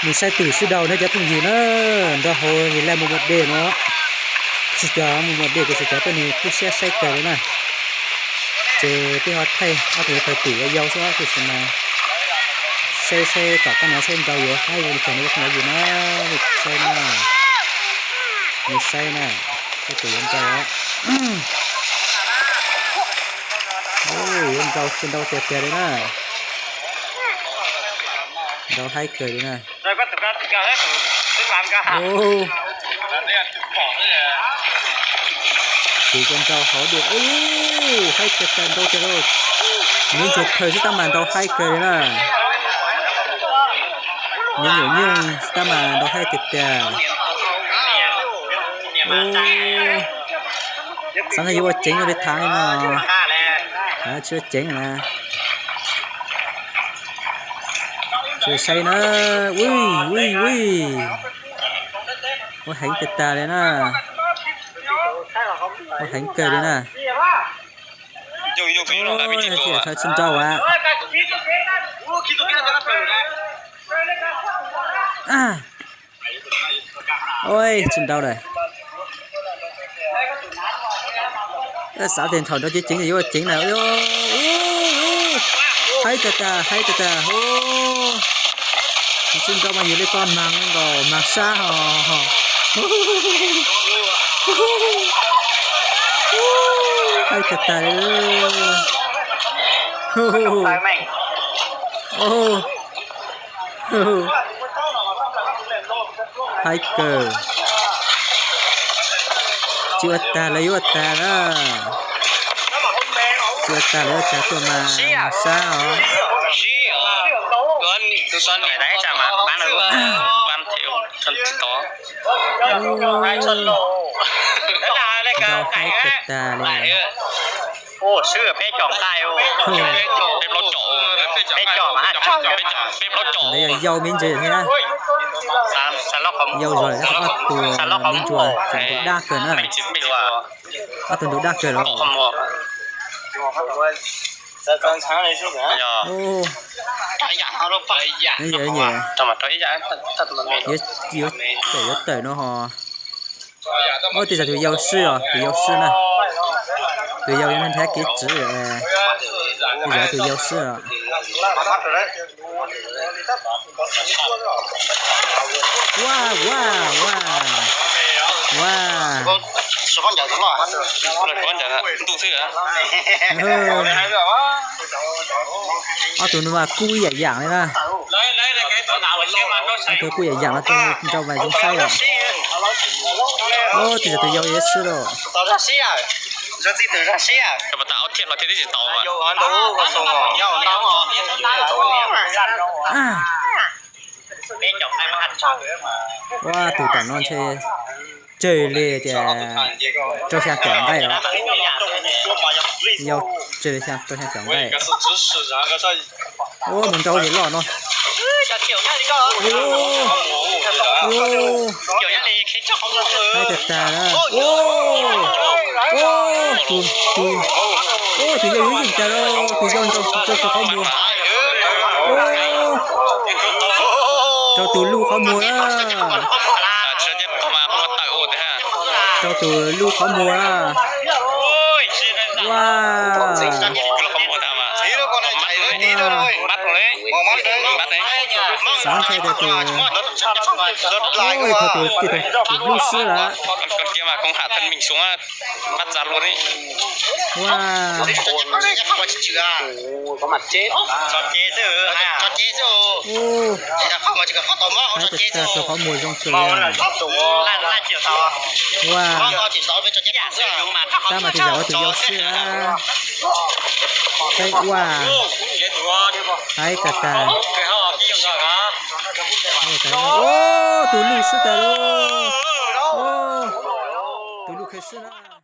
Mus saib twm sib nraus na cov phooj ywg na, nrog hauv yim laj mus muag dej no. Tsis cov mus muag dej kuv tsis cov tuaj nws kuj siab saib kawg li na. Ces peb ho thaij ob tug pawg twm yau yau xwb tus xwb mas. Saib saib tom qab no saib nrau yuav haib zoo li cas no cov phooj ywg na. Saib na, nws saib na, saib tus yuav nrau. Yuav nrau tiag nrau tiag tiag li na. Nrau haib kawg li na. Ces cov nrau hauv dua, haib tiag tiag nrau tiag lauj. Nws ntsuag phawj xwb tab mas nrau haib kawg li na. Nws nyuam nyooj xwb tab mas nrau haib tiag tiag. Xav yuav ua ceev ua li thav li no, tsis ua ceev na. Tsis saib na, ui ui ui, ua heev tag tag li na, ua heev kawg li na. Tsis nrau as. Ua tsis nrau lawm. Xav tias thaum nrau ceev ceev yuav ua ceev na. Haib tag tag, haib tag tag. Tsis nrau mas yus li ko mas nkaus mas sab ho. Haib tag tag li. Haib kawg. Tsis ua tag los yuav ua tag na. Tsis ua tag los yuav ua tag tuaj mas sab os. Nrau haib tag tag li. Ntawd yog yau me ntsis thiab na. Yau zog tab sis ob tug me ntsuag tseem tus dab kawg na. Ob tug tus dab kawg los. Yuav tawm yuav tawm no ho. Ua tej zaum tus yau sib os, tus yau sib na. Tus yau yuav nrhiav kev tsiv, tej zaum tus yau sib os. Ua ua ua ua. Ob tug no mas kub ib yam yam li na. Ob tug kub yam yam no tus nrau mas zoo saib os. Ua tej zaum tus yau yuav sib lauj. Ua tus tom no ntshe tsawg li tias rau xya caum nqaij os. Yau tsawg li rau xya caum nqaij. Ua mus nrau yam loj no. Haib tag tag na. Ua tus, tus, ua tus yau yuav yeej tag lauj, tus yau nrau rau qhov muag. Rau tus luj qhov muag na. Rau tus luj qhov muag na. Ua. Xav ntshai tias tus, ua thaum tus, tus luj sib lawm. Ua. Haib tag tag tus qhov muag zoo kawg li. Ua. Tab mas tus yau ua tus yau sib na. Saib ua. Haib tag tag. Ua tus luj sib tag lauj. Tus luj kheev sib na.